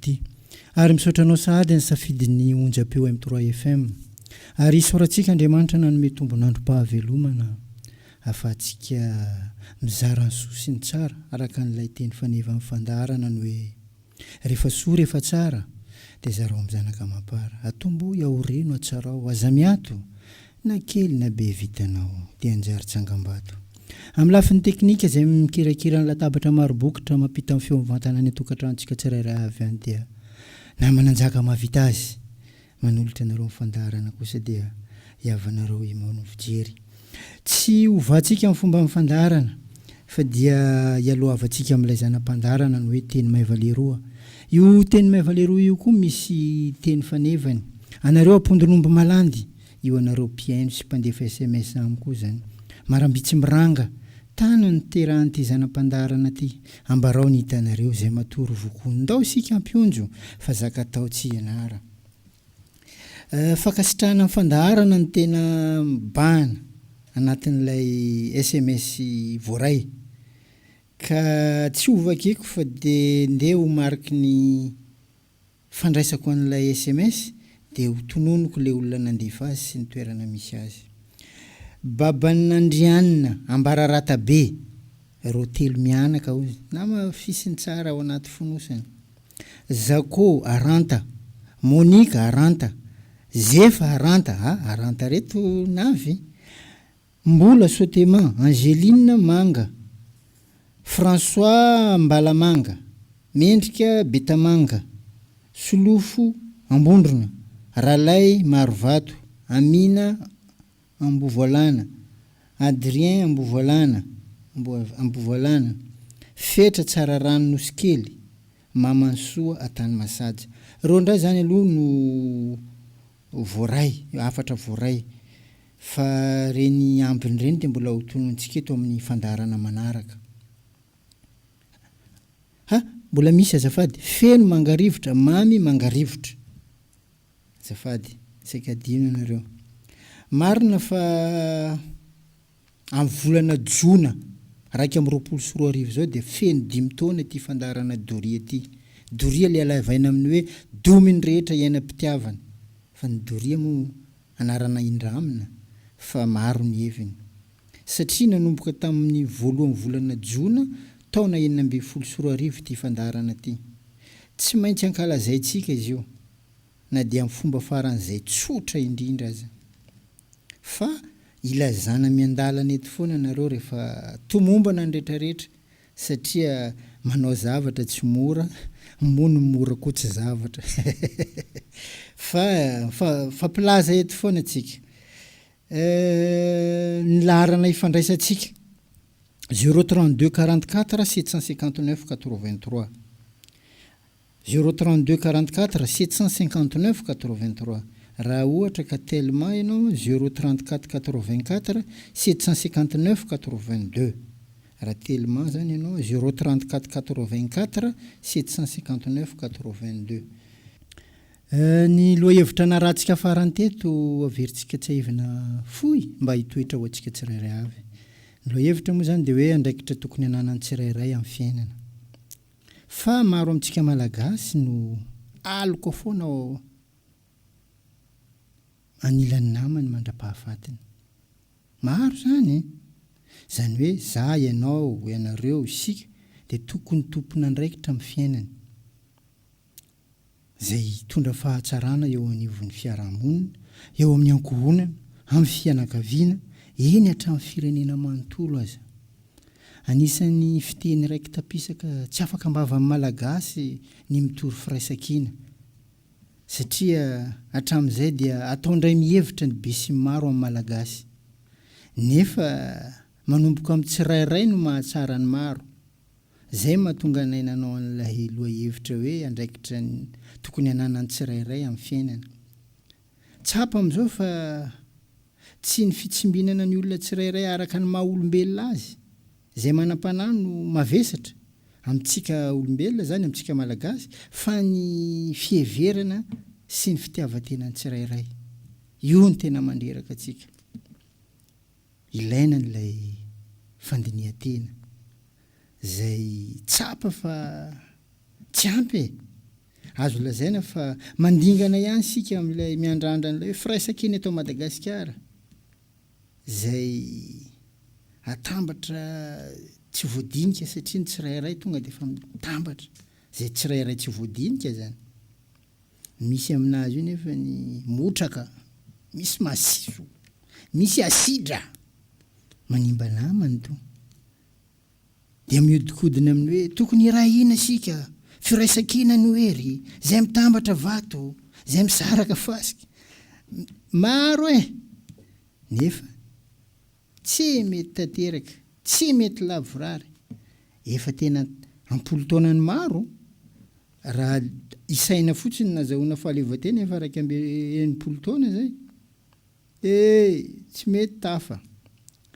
ity. Ary misaotra anao sahady nisafidy ny onjam-peo M3 FM. Ary isaorantsika Andriamanitra nanome tombon'androm-pahavelomana ahafahantsika mizara ny soa sy ny tsara araka an'ilay teny fanevan'ny fandaharana ny hoe Rehefa soa rehefa tsara dia zarao amin'ny zanaka amam-para. Atombohy, aoreno, atsarao, aza miato na kely na be vitanao dia hanjary tsangambato. Amin'ny lafiny teknika izay mikirakira ny latabatra maro bokotra mampita ny feo mivantana any an-tokantranontsika tsirairay avy any dia namana Njaka mahavita azy. Manolotra anareo ny fandaharana kosa dia hiavanareo imaono fijery. Tsy hovantsika ny fomban'ny fandaharana fa dia hialohavantsika amin'ilay zana-pandaharana ny hoe teny maiva leroa. Io teny maiva leroa io koa misy teny fanevany. Anareo ampondron'omby malandy, io anareo mpihaino sy mpandefa sms amiko io izany. Marambitsy miranga, tany no niterahan'ity zana-pandaharana ity. Ambarao ny hitanareo izay matory voky Ndao isika hampionjo fa zaka atao tsy ianara. Fankasitrahana ny fandaharana no tena mibahana anatin'ilay sms voaray. Ka tsy hovakiko fa dia ndeha ho mariky ny fandraisako an'ilay sms dia ho tononiko ilay olona nandefa azy sy ny toerana misy azy. Baban'Andrianina Ambararata be, reo telo mianaka hozy, namafisiny tsara ao anaty fonosana. Zako Aranta, Monica Aranta, Zefa Aranta, a Aranta reto navy, Mbola Sotema, Angeline Manga, François Ambalamanga, Mendrika Betamanga, Solofo Ambondrona, Ralay Marovato, Amina Ambovoalana, Adrien Ambovoalana, Ambovoalana, Fetra Tsararano Nosikely, Mamansoa Antanimasaja. Ireo indray izany aloha no voaray, hafatra voaray. Fa ireny ambiny ireny dia mbola ho tononintsika eto amin'ny fandaharana manaraka. Ha! Mbola misy azafady. Feno mangarivotra, mamy mangarivotra. Azafady, saika adino ianareo. Marina fa amin'ny volana jona 2021 izao dia feno dimy taona ity fandaharana Doria ity. Doria ilay alavaina amin'ny hoe domin'ny rehetra iainam-pitiavana. Fa ny doria moa anarana indramina fa maro ny heviny. Satria nanomboka tamin'ny voalohan'ny volana jona taona 2016 ity fandaharana ity. Tsy maintsy ankalazaintsika izy io na dia amin'ny fomba faran'izay tsotra indrindra aza. Fa ilazana miandalana eto foana nareo rehefa tomombana ny retraretra satria manao zavatra tsy mora, moa ny mora koa tsy zavatra fa mifampilaza eto foana tsika. Ny laharana ifandraisantsika, zéro 32 44 759 83. Zéro 32 44 759 83 Raha ohatra ka Telma ianao zéro 34 84 759 82 Raha Telma zany ianao zéro 34 84 759 82 Ny lohahevitra narahantsika farany teto averintsika tsiahivina fohy mba hitoetra ho antsika tsirairay avy. Ny lohahevitra moa izany dia hoe andraikitra tokony hananan'ny tsirairay amin'ny fiainana. Fa maro amintsika Malagasy no aloka foana ao anilan'ny namany mandra-pahafatiny. Maro izany e! Izany hoe za, ianao, ianareo, isika dia tokony tompon'andraikitra amin'ny fiainany. Izay hitondra fahatsarana eo anivon'ny fiarahamonina, eo amin'ny ankohonana, amin'ny fianakaviana, eny hatramin'ny firenena manontolo aza. Anisan'ny fiteny raiki-tapisaka tsy afaka am-bavan'ny Malagasy ny mitory firaisankina, satria hatramin'izay dia atao indray mihevitra ny besinimaro amin'ny Malagasy. Nefa manomboka amin'ny tsirairay no mahatsara ny maro. Izay no mahatonga anay nanao an'ilay lohahevitra hoe andraikitra tokony hananan'ny tsirairay amin'ny fiainana. Tsapa amin'izao fa tsy ny fitsimbinana ny olona tsirairay araka ny maha olombelona azy, izay manam-panahy no mavesatra, amintsika olombelona izany, amintsika Malagasy, fa ny fiheverana sy ny fitiavan-tenan'ny tsirairay. Io no tena mandreraka antsika. Ilaina ilay fandinihan-tena izay tsapa fa tsy ampy e! Azo lazaina fa mandingana ihany isika amin'ilay miandrandra an'ilay hoe firaisankina eto Madagasikara izay atambatra tsy voadinika satria ny tsirairay tonga dia efa mitambatra, izay tsirairay tsy voadinika izany. Misy aminazy io nefa ny motraka, misy masiso, misy asidra, manimba namany to. Dia mihodinkodina amin'ny hoe tokony hiray hina isika, firaisankina no hery, izay mitambatra vato, izay misaraka fasika. Maro e! Nefa tsy mety tanteraka, tsy mety lavorary. Efa tena am-polo taonany maro, raha isaina fotsiny ny nazahoana fahaleovantena efa 61 taona izay. Eh! Tsy mety tafa.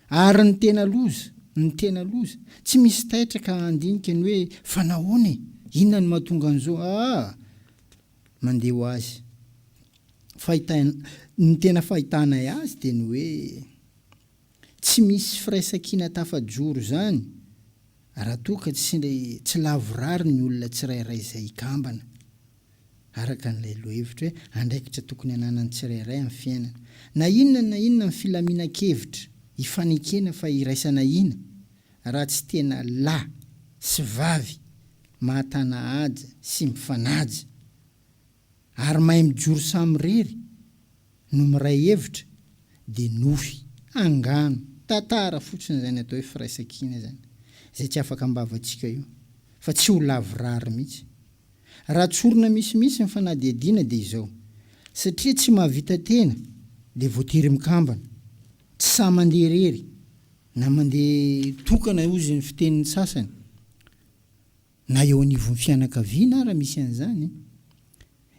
Ary ny tena loza, ny tena loza, tsy misy taitra ka handinika ny hoe fa nahoana e? Inona no mahatonga an'izao? Aa! Mandeha ho azy. Fahitana, ny tena fahitanay azy dia ny hoe tsy misy firaisankina tafajoro izany raha toa ka tsy tsy lavorary ny olona tsirairay izay hikambana. Araka an'ilay lohahevitra hoe andraikitra tokony ananan'ny tsirairay amin'ny fiainana. Na inona na inona ny filaminan-kevitra ifanekena fa iraisana hina, raha tsy tena lahy sy vavy mahatana haja sy mifanaja ary mahay mijoro samirery no miray hevitra dia nofy, angano, tantara fotsiny izany atao hoe firaisankina izany, izay tsy afaka am-bavantsika io, fa tsy ho lavorary mihitsy. Raha tsorina misimisy ny fanadihadiana dia izao, satria tsy mahavita tena dia voatery mikambana, tsy sahy mandeha irery na mandeha tokana hozy ny fitenin'ny sasany, na eo anivon'ny fianakaviana ara misy an'izany,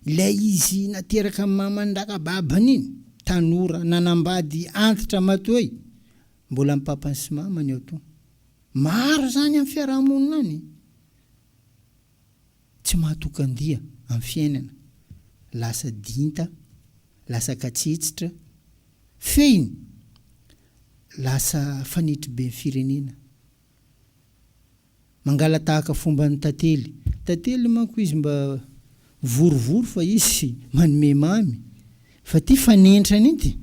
ilay izy nateraka maman'ny rakababany iny, tanora nanambady antitra matoy, mbola ny papany sy mamany ao toa. Maro izany amin'ny fiarahamonina any. Tsy mahatokan-dia amin'ny fiainana, lasa dinta, lasa katsetsitra, fehiny, lasa fanetriben'ny firenena. Mangala-tahaka fomban'ny tantely. Tantely manko izy mba vorivory fa izy manome mamy, fa ty fanentrana inty.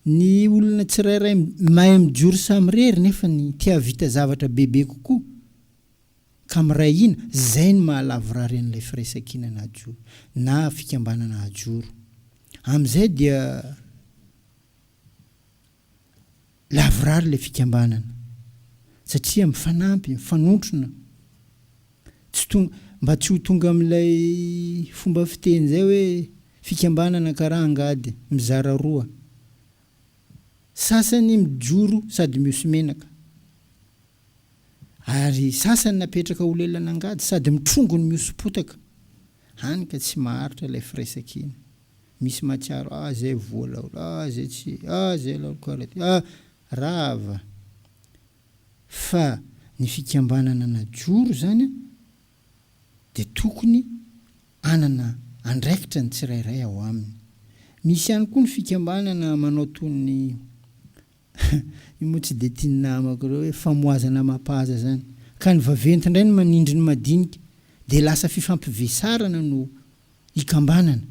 Ny olona tsirairay mahay mijoro samirery nefa ny te hahavita zavatra bebe kokoa ka miray hina, zay no mahalavorary an'ilay firaisankina najoro na fikambanana ajoro. Amin'izay dia lavorary ilay fikambanana satria mifanampy, mifanontrona, tsy tonga, mba tsy ho tonga amin'ilay fomba fiteny izay hoe fikambanana karaha angady mizara roa, sasany mijoro sady mihoso-menaka, ary sasany napetraka ho lelan'angady sady mitrongy no mihoso-potaka, hany ka tsy maharitra ilay firaisankina. Misy mahatsiaro, ah zay voa laolo, ah zay tsy, ah zay laolo karaha ty, ah! Rava! Fa ny fikambanana najoro izany dia tokony hanana andraikitra ny tsirairay ao aminy. Misy ihany koa ny fikambanana manao toy ny io moa tsy dia tian'ny namako ireo hoe famohazana mapaza izany. Ka ny vaventy indray no manindry ny madinika dia lasa fifampivesarana no ikambanana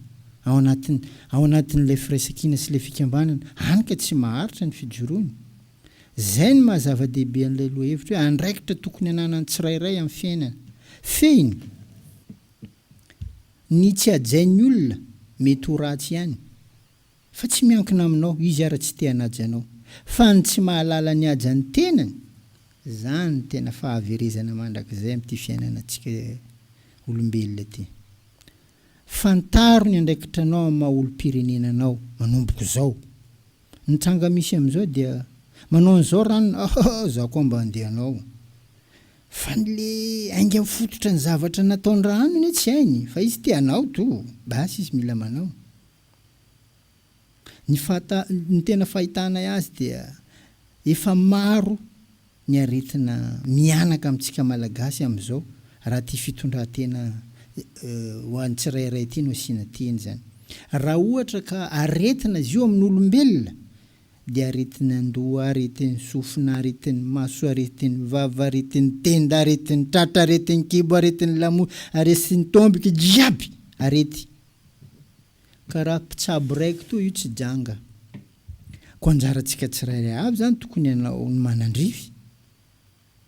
ao anatin ao anatin'ilay firaisankina sy ilay fikambanana, hany ka tsy maharitra ny fijoroany. Izay no maha zava-dehibe an'ilay lohahevitra hoe andraikitra tokony ananan'ny tsirairay amin'ny fiainana. Fehiny, ny tsy hajain'ny olona mety ho ratsy ihany. Fa tsy miankina aminao, izy ara tsy te hanaja anao. Fa ny tsy mahalala ny hajan'ny tenany, zany no tena fahaverezana mandrakizay amin'ity fiainanantsika olombelona ity. Fantaro ny andraikitranao amin'ny maha olom-pirenena anao manomboka izao. Ny tranga misy amin'izao dia manao an'izao ranona, ah za koa mba handeha hanao. Fa ny le ainga mifototra ny zavatra nataony Rahanona anie tsy hainy fa izy te hanao to, basy izy mila manao. Ny fahata, ny tena fahitanay azy dia efa maro ny aretina mihanaka amintsika Malagasy amin'izao raha ity fitondran-tena ho an'ny tsirairay ity no asiana teny izany. Raha ohatra ka aretina izy io amin'olombelona. dia aretin'andoha, aretin'ny sofina, aretin'ny maso, aretin'ny vava, aretin'ny tenda, aretin'ny tratra, aretin'ny kibo, aretin'ny lamosina, aresin'ny tomboky, jiaby arety. Karaha mpitsabo raiky toa io tsy janga. Koa anjarantsika tsirairay avy zany tokony hanao ny manandrify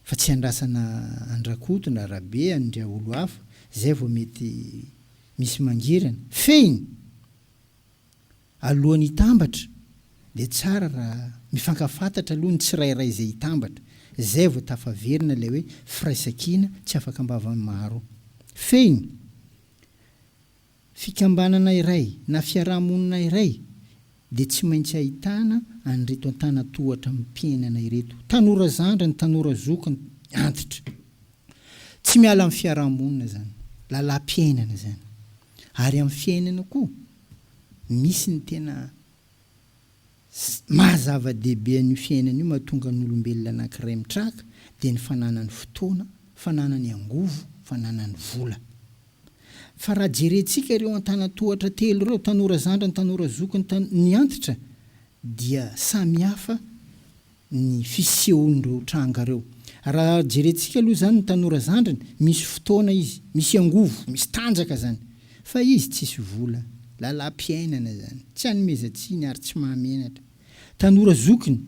fa tsy andrasana an-dRakoto na Rabe an-dry olo hafa zay vao mety misy mangirana. Fehiny! Alohan'ny hitambatra dia tsara raha mifankafantatra aloha ny tsirairay izay hitambatra, izay vao tafaverina ilay hoe firaisankina tsy afaka am-bavan'ny maro. Fehiny, Fikambanana iray na fiaraha-monina iray dia tsy maintsy ahitana an'ireto antanatohatra amim-piainana ireto, tanora zandriny, tanora zokiny, antitra. Tsy miala amin'ny fiaraha-monina izany, lalam-piainana izany. Ary amin'ny fiainana koa, misy ny tena maha zava-dehibe an'io fiainana io mahatonga ny olombelona anankiray mitraka dia ny fananany fotoana, fananany angovo, fananany vola. Fa raha jerentsika ireo antanan-tohatra telo ireo, tanora zandriny, tanora zokiny, ny antitra, dia samy hafa ny fisehon'ireo tranga ireo. Raha jerentsika aloha izany ny tanora zandriny, misy fotoana izy, misy angovo, misy tanjaka izany. Fa izy tsisy vola, lalam-piainana izany, tsy anomezan-tsiny ary tsy mahamenatra. Tanora zokiny,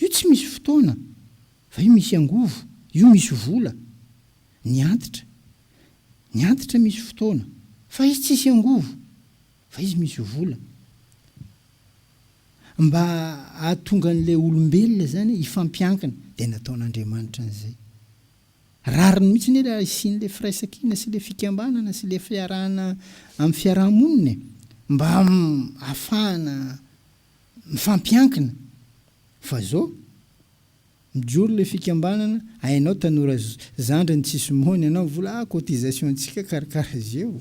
io tsy misy fotoana, fa io misy angovo, io misy vola. Ny antitra, ny antitra misy fotoana, fa izy tsisy angovo, fa izy misy vola. Mba hahatonga an'ilay olombelona izany hifampiankina dia nataon'Andriamanitra an'izay. Rariny mihitsy anie raha hisian'ilay firaisankina sy ilay fikambanana sy ilay fiarahana amin'ny fiaraha-monina e! Mba hahafahana mifampiankina. Fa zao, mijoro ilay fikambanana, hainao tanora zandriny tsisy mony anao vola, ah cotisation-tsika karakara zeo.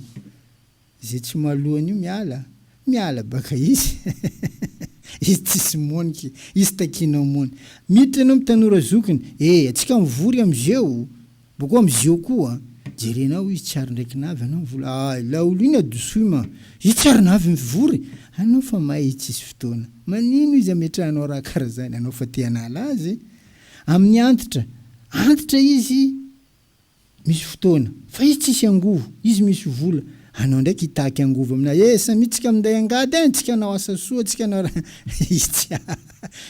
Ze tsy mahaloa an'io miala, miala baka izy izy tsisy moniky, izy takianao mony. Miditra enao am tanora zokiny, eh atsika mivory am zeo, boko am zeo koa, jerenao izy tsy ary ndraiky navy anao mivola, ah laolo iny adosoy ma, izy tsy ary navy mivory, anao fa may izy tsisy fotoana, manino izy ametrahanao raha kara zany, anao fa te hanala azy, amin'ny antitra, antitra izy Misy fotoana. Fa izy tsisy angovo, izy misy vola. Anao ndraiky hitaky angovo aminazy, eh samia tsika minday angady eh, tsika hanao asa soa, tsika hanao raha, izy tsy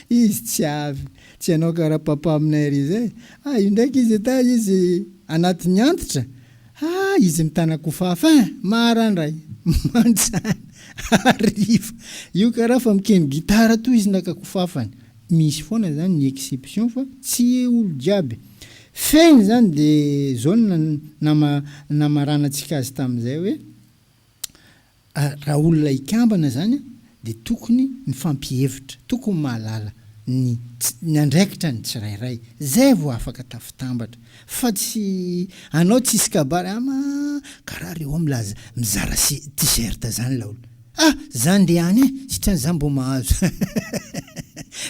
izy tsy avy, tsy hanao karaha papa aminay ary zay, ah io ndraiky izy ata izy anatin'ny antitra, ah izy mitana kofafa eh, marandray, mantsana, hariva, io karaha fa mikeno gitara toa izy naka kofafany. Misy foana zany ny exception fa tsy olo jiaby. Fehiny zany de zao no nama namaranantsika azy tamin'izay hoe raha olona hikambana zany de tokony mifampihevitra, tokony mahalala ny ny andraikitra ny tsirairay zay vao afaka tafitambatra fa tsy anao tsisy kabary ama karaha reo milaza mizara t-shirt zany laolo. Ah! Za ndeha any eh! Sitrany za mbô mahazo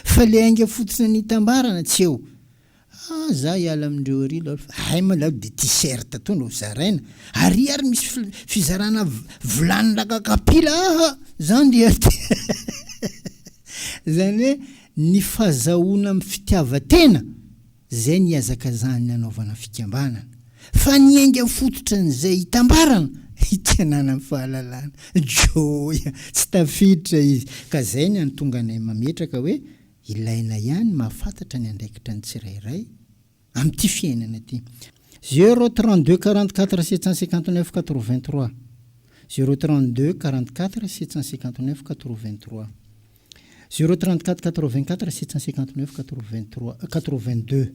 fa le ainga fototra nitambarana tsy eo. Ah! Za hiala amindreo ary laolo fa hay ma laolo de t-shirt to no zaraina. Ary ary misy fizarana vilany laka kapila aha! Za ndeha aty. Zany hoe ny fazahoana amin'ny fitiavan-tena Zay ny ihazakazahan'ny hanaovana fikambanana. Fa ny ainga fototra an'izay itambarana, ity ananan'ny fahalalana. Joy a! Tsy tafiditra izy. Ka zay ny antonga anay mametraka hoe ilaina ihany mahafantatra ny andraikitra ny tsirairay amin'ity fiainana ity. Zéro 32 44 759 83 Zéro 32 44 759 83 Zéro 34 84 759 83 82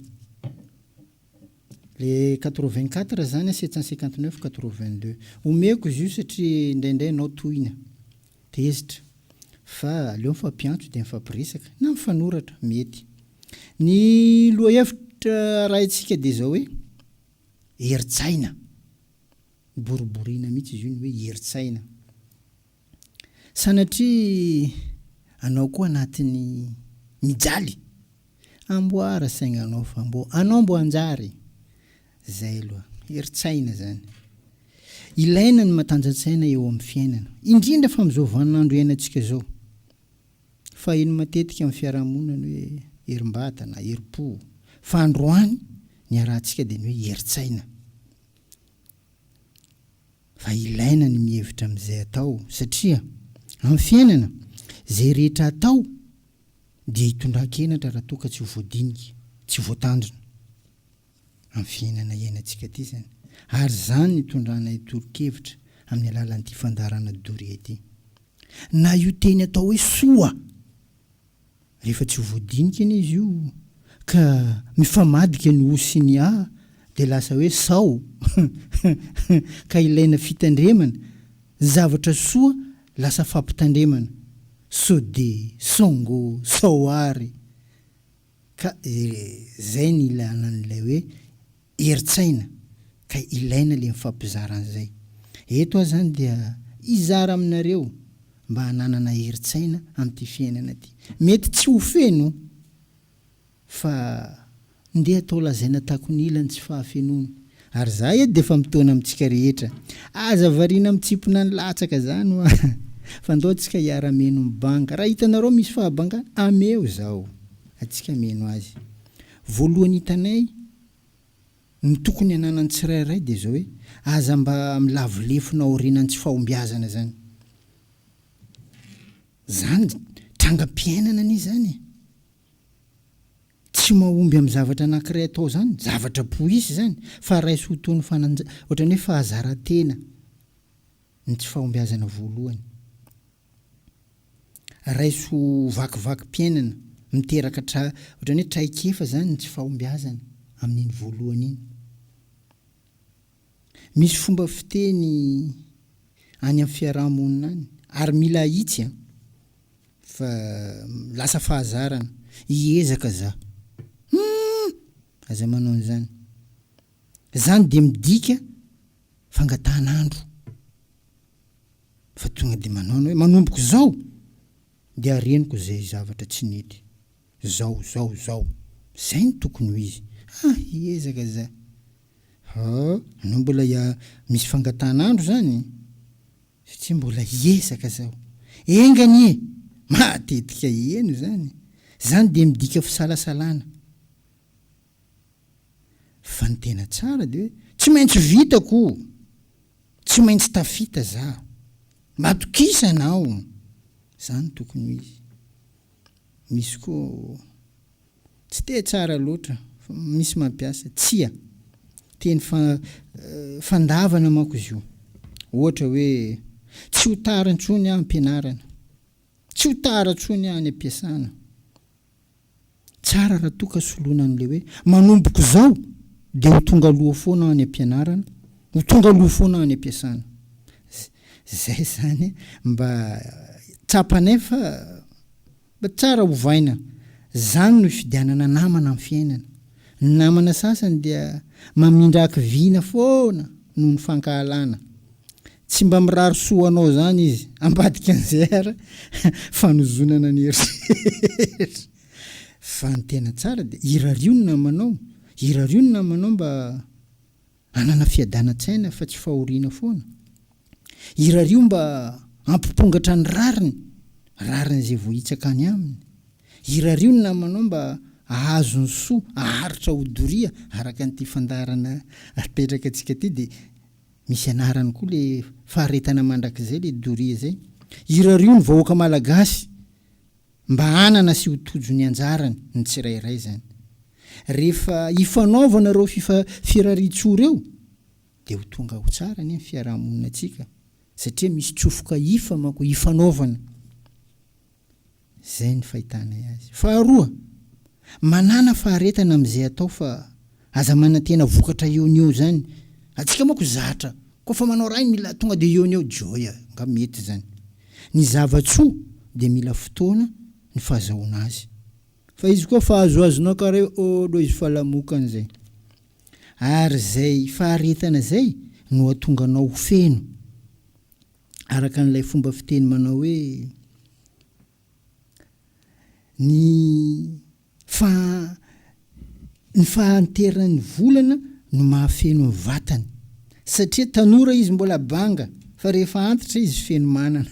Le 84 zany 759 82 Omeko izy io satria indraindray ianao tohina, tezitra fa aleo mifampiantso dia mifampiresaka na mifanoratra, mety. Ny lohahevitra arahintsika dia izao hoe herin-tsaina. Boriboriana mihitsy izy io ny hoe herin-tsaina. Sanatria anao koa anatin'ny mijaly, amboara saignanao fa mbô anao mbô hanjary, zay aloha, herin-tsaina zany. Ilaina ny matanja-tsaina eo amin'ny fiainana, indrindra fa amin'izao vaninandro iainantsika izao. Faheno matetika amin'ny fiarahamonina ny hoe herim-batana, herim-po. Fa androany ny arahantsika dia ny hoe herin-tsaina. Fa ilaina ny mihevitra amin'izay atao satria amin'ny fiainana, izay rehetra atao dia hitondran-kenatra raha toa ka tsy ho voadinika, tsy voatandrina. Amin'ny fiainana iainantsika ity izany. Ary izany no itondranay tolo-kevitra amin'ny alalan'ity fandaharana doria ity. Na io teny atao hoe soa, rehefa tsy voadinika anie izy io ka mifamadika ny o sy ny a dia lasa hoe sao ka ilaina fitandremana, zavatra soa lasa fampitandremana, sode, songo, sao ary. Ka zay ny ilana an'ilay hoe herin-tsaina ka ilaina le mifampizara an'izay. Eto aho zany dia hizara aminareo mba hananana herin-tsaina amin'ity fiainana ity. Mety tsy ho feno fa ndeha atao lazaina takon'ila ny tsy fahafenoany. Ary za eto dia efa mitaona amintsika rehetra. Aza variana mitsimpona ny latsaka zany hoa fa ndao tsika hiara meno ny banga. Raha hitanareo misy fahabangana, ameo zao. Atsika meno azy. Voalohany hitanay ny tokony hananan'ny tsirairay dia zao hoe, aza mba milavo lefona aorianan'ny tsy fahombiazana zany. Zany trangam-piainana anie zany e. Tsy mahomby amin'ny zavatra anankiray atao izany, zavatra poisy izany, fa raiso ho toy ny fananja, ohatran'ny hoe fahazaran-tena ny tsy fahombiazana voalohany. Raiso ho vakivakim-piainana miteraka tra, ohatran'ny hoe traikefa izany ny tsy fahombiazana amin'iny voalohany iny. Misy fomba fiteny any amin'ny fiaraha-monina any, ary mila ahitsy an! Fa lasa fahazarana. Hiezaka za. Humm! Aza manao an'izany. Zany dia midika fangatahan'andro. Fa tonga dia manao anao hoe manomboka izao dia areniko izay zavatra tsy nety. Zao, zao, zao. Zay no tokony ho izy. Ah, hiezaka za. Ha, anao mbola misy fangatahan'andro zany? Satria mbola hiezaka zaho. Enga anie! Matetika heno izany. Izany dia midika fisalasalana. Fa ny tena tsara dia hoe, tsy maintsy vitako o! Tsy maintsy tafita zaho. Matokisa anao! Izany tokony ho izy. Misy koa. Tsy dia tsara loatra fa misy mampiasa. Tsia. Teny fandavana manko izy io. Ohatra hoe, tsy ho tara intsony aho am-pianarana. Tsy ho tara intsony aho any am-piasana. Tsara raha toa ka soloina an'ilay hoe, manomboka izao dia ho tonga aloha foana aho any am-pianarana, ho tonga aloha foana aho any am-piasana. Izay izany mba tsapanay fa. Mba tsara ovaina. Zany no ifidianana namana am fiainana. Ny namana sasany dia mamindra hakiviana foana noho ny fankahalana. Tsy mba mirary soa ho anao zany izy, ambadika an'izay ara fanozonana ny eritreritra. Fa ny tena tsara dia irario ny namanao, irario ny namanao mba Hanana fiadanan-tsaina fa tsy fahoriana foana. Irario mba hampipongatra ny rariny, rariny izay voahitsaka any aminy. Irario ny namanao mba hahazo ny soa haharitra ho doria araka an'ity fandaharana apetraka antsika ity dia misy anarany koa le faharetana mandrakizay le doria izay. Irario ny vahoaka malagasy Mba hanana sy ho tojo ny anjarany ny tsirairay izany. Rehefa ifanaovana ireo fifa firariantsoa ireo dia ho tonga ho tsara anie ny fiaraha-monina antsika satria misy tsofoka ifa manko ifanaovana. Izay ny fahitanay azy. Faharoa, manàna faharetana amin'izay atao fa aza manantena vokatra eo no eo izany. Antsika manko zatra, koa fa manao raha iny mila tonga dia eo no eo, joy a, nga mety izany. Ny zava-tsoa dia mila fotoana ny fahazahoana azy. Fa izy koa fa azoazonao kare olo izy fa lamokany zay. Ary zay faharetana zay no hatonga anao ho feno. Araka an'ilay fomba fiteny manao hoe ny Fa ny fahanteran'ny volana no mahafeno ny vatany. Satria tanora izy mbola banga fa rehefa antitra izy feno manana.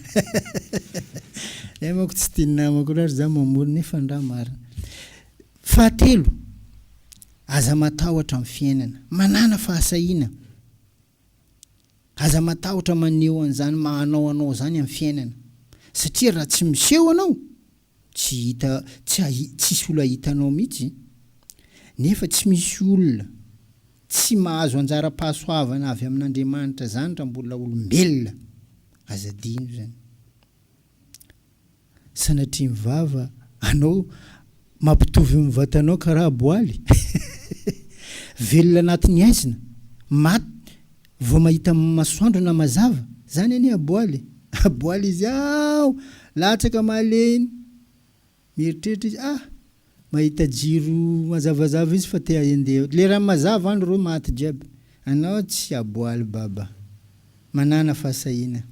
Zay manko tsy tian'ny namako loatra za mamorona nefa ny raha marina. Fahatelo, aza matahotra amin'ny fiainana. Manàna fahasahiana. Aza matahotra maneho an'izany maha anao anao izany amin'ny fiainana. Satria raha tsy miseho anao, tsy hita, tsy ahi, tsisy olo hahita anao mihitsy. Nefa tsy misy olona tsy mahazo anjaram-pahasoavana avy amin'Andriamanitra izany raha mbola olombelona. Aza adino izany. Sanatria ny vava anao mampitovy ny vatanao karaha boaly. Velona anatin'ny haizina, maty vao mahita masoandro na mazava, zany anie aboaly e. Aboaly izy ao, latsaka malemy, mieritreritra izy ah, mahita jiro mazavazava izy fa te handeha, leran'ny mazava andro reo maty jiaby, anao tsy aboaly baba, manàna fahasahiana.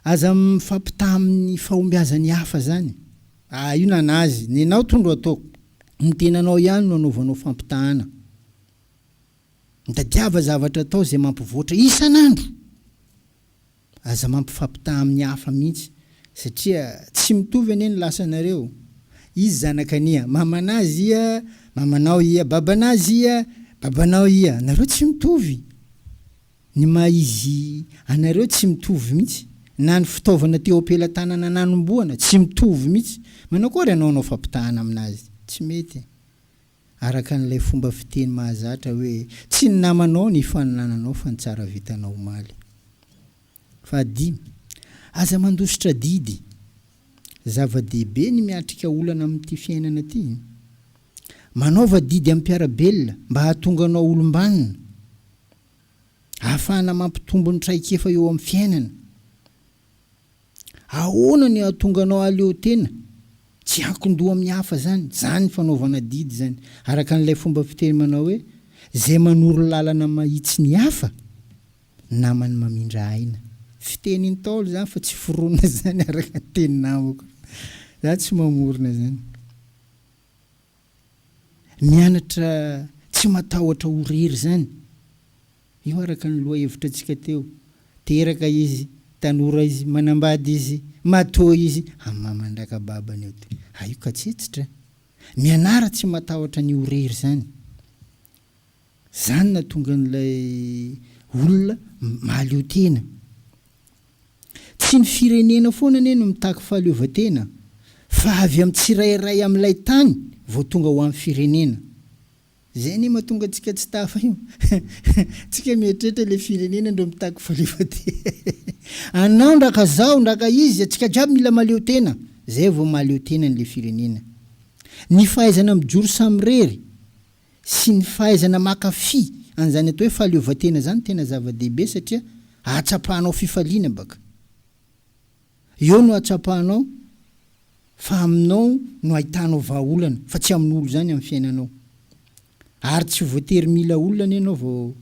Aza mifampitaha amin'ny fahombiazan'ny hafa zany. Ah io nanazy, nenao to ndro ataoko. Ny tenanao ihany no anaovanao fampitahana. Mitadiava zavatra atao izay mampivoatra isan'andro. Aza mampifampitaha amin'ny hafa mihitsy satria tsy mitovy anie ny lasanareo. Izy zanak'ania, mamanazy ia, mamanao ia, babanazy ia, babanao ia. Nareo tsy mitovy. Ny maha izy anareo tsy mitovy mihitsy, na ny fitaovana teo am-pelatanana nanombohana tsy mitovy mihitsy. Manao akory ianao hanao fampitahana aminazy? Tsy mety. Araka an'ilay fomba fiteny mahazatra hoe tsy ny namanao no ifaninananao fa ny tsara vitanao omaly. Fahadimy, aza mandositra adidy. Zava-dehibe ny miatrika olana amin'ity fiainana ity. Manaova adidy amin'ny mpiara-belona mba hahatonga anao olom-banona. Ahafahana mampitombo ny traikefa eo amin'ny fiainana. Ahoana ny hahatonga anao hahaleo tena? Tsy hiankin-doha amin'ny hafa izany. Izany ny fanaovana adidy izany. Araka an'ilay fomba fiteny manao hoe, Izay manoro lalana mahitsy ny hafa, namany mamindra aina. Fiteny Ntaolo izany fa tsy foronina izany araka ny teny namako. Za tsy mamorona izany. Mianatra tsy matahotra ho rery izany. Io araka ny lohahevitra antsika teo. Teraka izy, tanora izy, manambady izy, matoa izy, hamamandraka babany eo ty. Ah io katsetsitra. Mianara tsy matahotra ny ho rery izany. Izany nahatonga an'ilay olona mahaleo tena. Tsy ny firenena foana anie no mitaky fahaleovantena fa avy amin'ny tsirairay amin'ilay tany vao tonga ho an'ny firenena. Izay anie mahatonga antsika tsy tafa io. Tsika mieritreritra ilay firenena ndreo mitaky fahaleovantena. Anao ndraka zaho ndraka izy, antsika jiaby mila mahaleo tena. Zay vao mahaleo tena an'ilay firenena. Ny fahaizana mijoro samirery sy ny fahaizana maka fy an'izany atao hoe fahaleovantena izany tena zava-dehibe satria ahatsapanao fifaliana baka. Eo no ahatsapanao fa aminao no ahitanao vahaolana fa tsy amin'olo izany amin'ny fiainanao. Ary tsy voatery mila olona anie ianao vao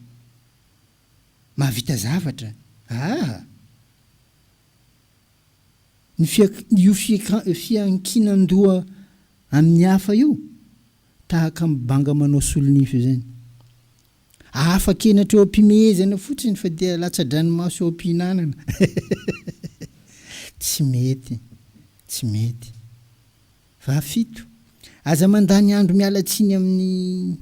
mahavita zavatra aa! Ny io fiankinan-doha amin'ny hafa io Tahaka ny banga manao solonify izany. Afa-kenatra eo am-pimehezana fotsiny fa dia latsa-dranomaso eo am-pihinanana. Tsy mety. Tsy mety. Fahafito, aza mandany andro miala tsiny amin'ny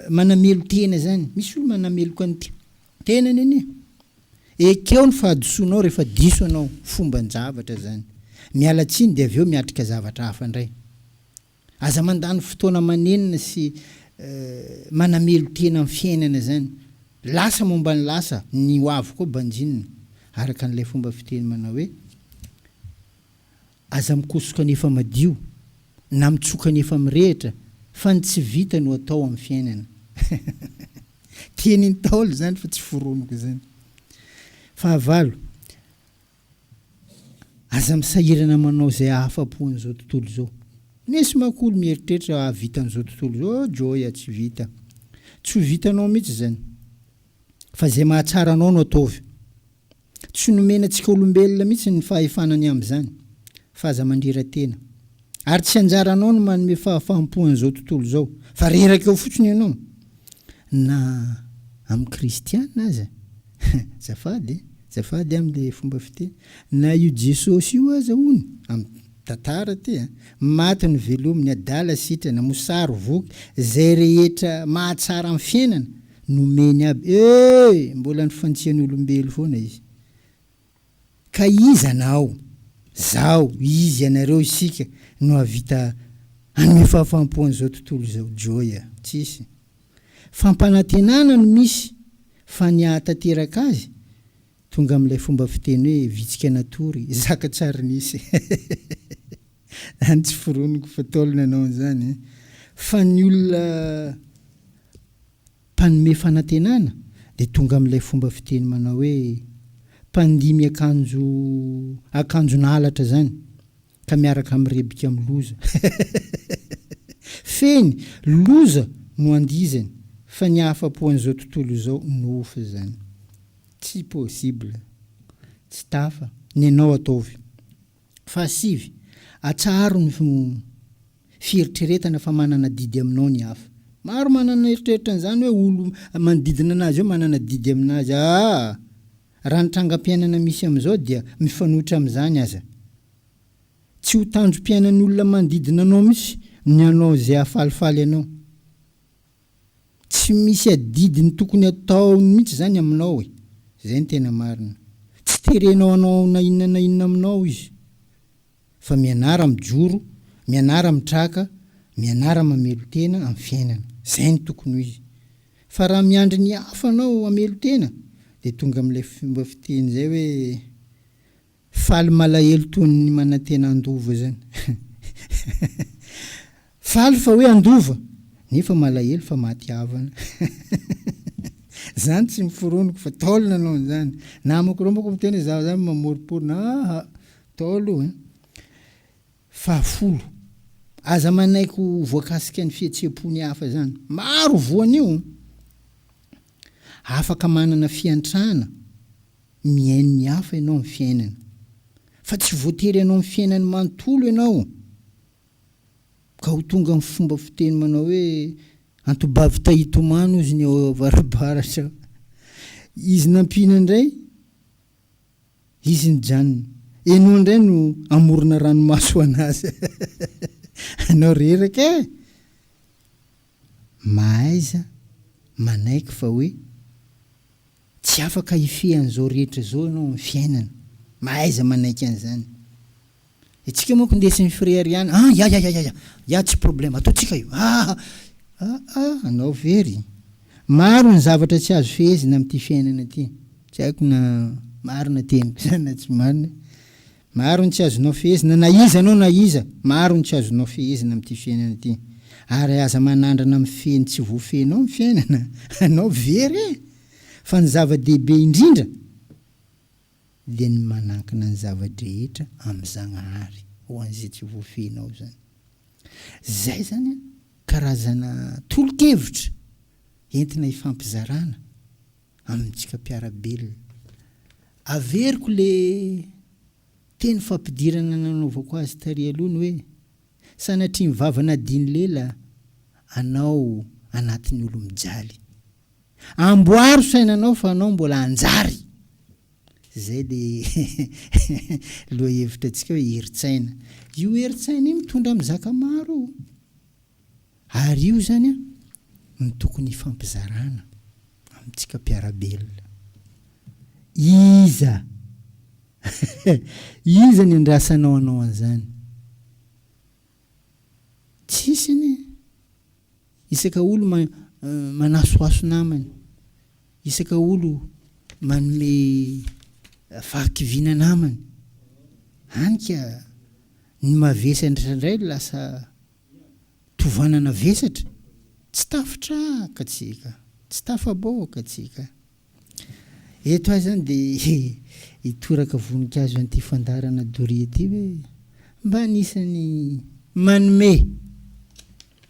manamelo-tena izany. Misy olona manameloka ny tenany anie. Ekeo ny fahadisoanao rehefa diso ianao, fomban-javatra izany. Miala tsiny dia avy eo miatrika zavatra hafa indray. Aza mandany fotoana manenina sy manamelo-tena amin'ny fiainana izany. Lasa momba ny lasa, ny ho avy koa banjinina. Araka an'ilay fomba fiteny manao hoe, Aza mikosoka ny efa madio, na mitsoka ny efa mirehitra, fa ny tsy vita no atao amin'ny fiainana. Teny Ntaolo izany fa tsy foroniko izany. Fahavalo, aza misahirana manao izay hahafa-po an'izao tontolo izao. Misy manko olo mieritreritra hahavita an'izao tontolo izao, oh Joy tsy vita. Tsy ho vitanao mihitsy izany. Fa izay mahatsara anao no ataovy. Tsy nomena antsika olombelona mihitsy ny fahefana ny amin'izany, fa aza mandrera-tena. Ary tsy anjaranao ny manome fahafaham-po an'izao tontolo izao, fa reraka eo fotsiny ianao. Na amin'ny kristiana aza, azafady e, Azafady amle fomba fiteny. Na io Jesosy io aza hono, am tantara ty a, maty novelominy, adala sitrana, mosary voky, zay rehetra mahatsara am fiainana, nomeny aby. Eh! Mbola nifantsian'ny olombelo foana izy. Ka iza anao, zaho, izy, ianareo, isika no hahavita hanome fahafaham-po an'izao tontolo izao? Joy a! Tsisy. Fampanantenana no misy fa ny hahatanteraka azy, tonga amin'ilay fomba fiteny hoe vitsika natory, zaka tsary nisy. Zany tsy foroniko fa Ntaolo nanao an'izany eh. Fa ny olona mpanome fanantenana dia tonga amin'ilay fomba fiteny manao hoe mpandihy miakanjo akanjon'halatra zany ka miaraka mirebika amin'ny loza. Fehiny, loza no andihizany fa ny hahafa-po an'izao tontolo izao nofy zany. Tsy possible. Tsy tafa. Ny anao ataovy. Fahasivy, atsaharo ny fieritreretana fa manana adidy aminao ny hafa. Maro manana eritreritra an'izany hoe olo manodidina anazy eo manana adidy aminazy. Aa! Raha ny trangam-piainana misy amin'izao dia mifanohitra amin'izany aza. Tsy ho tanjom-piainan'ny olona manodidina anao mihitsy ny hanao izay hahafalifaly anao. Tsy misy adidiny tokony hataony mihitsy izany aminao e! Izay no tena marina. Tsy terenao hanao na inona na inona aminao izy. Fa mianara mijoro, mianara mitraka, mianara mamelon-tena amin'ny fiainana. Izay no tokony ho izy. Fa raha miandry ny hafa anao hamelon-tena dia tonga amin'ilay fomba fiteny izay hoe faly malahelo toy ny manantena handova izany. Faly fa hoe handova nefa malahelo fa maty havana. Izany tsy noforoniko fa Ntaolo nanao an'izany. Namako ireo manko miteny hoe izaho izany mamoromporona. Aha! Ntaolo io ein. Fahafolo, aza manaiky ho voakasika ny fihetseham-pon'ny hafa izany. Maro voan'io. Afaka manana fiantrana mihaino ny hafa ianao amin'ny fiainana. Fa tsy voatery hanao ny fiainany manontolo ianao ka ho tonga amin'ny fomba fiteny manao hoe antobavy tahitomany hozy ny ao avarabaratra ao. Izy nampiana indray. Izy nijanona. Enao indray no hamorona ranomaso ho anazy. Anao reraka eh! Mahaiza manaiky fa hoe tsy afaka hifehy an'izao rehetra izao ianao amin'ny fiainana. Mahaiza manaiky an'izany. Itsika manko ndesin'ny fireharehana, ah ya ya ya ya ya tsy problème, ataontsika io, ah ah ah anao very. Maro ny zavatra tsy azo fehezina amin'ity fiainana ity. Tsy haiko na marina teniko izany na tsy marina. Maro ny tsy azonao fehezina na iza anao na iza, maro ny tsy azonao fehezina amin'ity fiainana ity. Ary aza manandrana mifehy ny tsy voafehinao ny fiainana, anao very e! Fa ny zava-dehibe indrindra, dia ny manankina ny zava-drehetra amin'i Zagnahary ho an'izay tsy voafehinao izany. Zay izany an, karazana tolo-kevitra entina hifampizarana amintsika mpiara-belona. Averiko le teny fampidirana nanaovako azy tary aloha ny hoe, sanatria ny vava nadiny lela anao anatin'ny olo-mijaly. Amboaro sainanao fa anao mbola hanjary! Zay le lohahevitra antsika hoe herin-tsaina. Io herin-tsaina io mitondra amin'ny zaka maro io. Ary io zany an no tokony hifampizarana amintsika mpiara-belona. Iza? Iza ny andrasanao hanao an'izany? Tsisy anie. Isaka olo manasohaso namany, isaka olo manome fahakiviana namany, hany ka ny mavesatra indray lasa tovanana vesatra, tsy tafitraka tsika, tsy tafaboaka tsika. Eto aho izany dia hitoraka voninkazo an'ity fandaharana doria ity hoe mba anisan'ny manome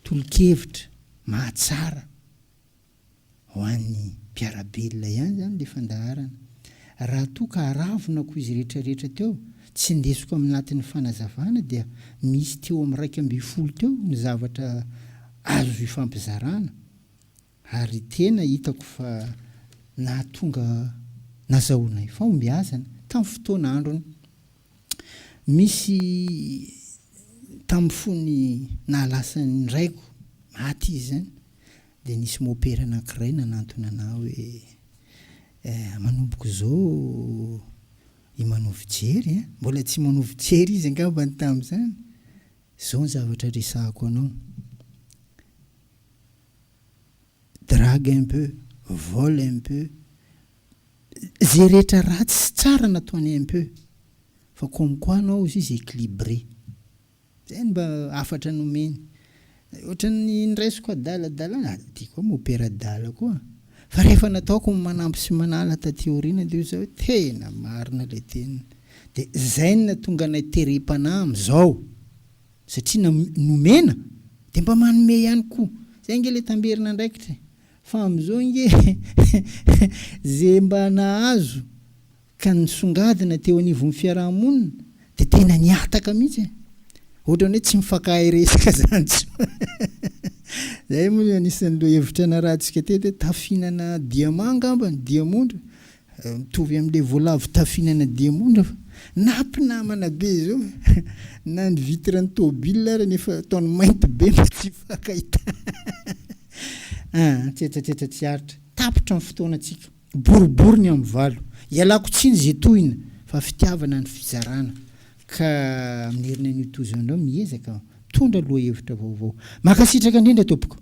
tolo-kevitra mahatsara ho an'ny mpiara-belona ihany izany ilay fandaharana. Raha toa ka aravonako izy rehetra rehetra teo, tsy ndesiko aminatin'ny fanazavana dia misy teo amin'ny 11 teo ny zavatra azo ifampizarana. Ary tena hitako fa nahatonga Nazahoanay fahombiazana tamin'ny fotoana androny. Misy tamin'ny fony nahalasa ny raiko, maty izy izany, dia nisy mopera anankiray nanantona anah hoe manomboka izao i Manovijery an, mbola tsy Manovijery izy angambany tamin'izany, izao ny zavatra resahako anao, drague un peu, vole un peu, ze rehetra ratsy sy tsara nataony un peu, fa comme quoi anao ozy izy equilibré. Zay no mba hafatra nomeny. Ohatran'ny niraisiko adaladalana, ah ty koa mopera adala koa. Fa rehefa nataoko ny manampy sy manala taty aoriana dia hoy za hoe tena marina ilay teniny. Dia zay no nahatonga anay terem-panahy amin'izao. Satria nomena dia mba manome ihany koa. Zay ange ilay tamberin'andraikitra e. Fa amin'izao ange ze mba nahazo ka nisongadina teo anivon'ny fiaraha-monina dia tena nihataka mihitsy e! Ohatran'ny hoe tsy mifankahay resaka izany intsony. Izay moa no anisan'ny lohahevitra narahantsika teto hoe tafinana diamant angamba ny diamondra, mitovy amin'ilay voalavo tafinana diamondra fa na mpinamana be izao na ny vitre ny tôbila ary nefa ataony mainty be mba tsy hifankahita. Ah, tsetsatsetsa tsy aritra. Tapitra ny fotoanantsika. Boribory ny amin'ny valo. Ialako tsiny ze tohina fa fitiavana ny fizarana ka amin'ny heriny an'io toy izao indray miezaka mitondra lohahevitra vaovao. Mankasitraka indrindra tompoko.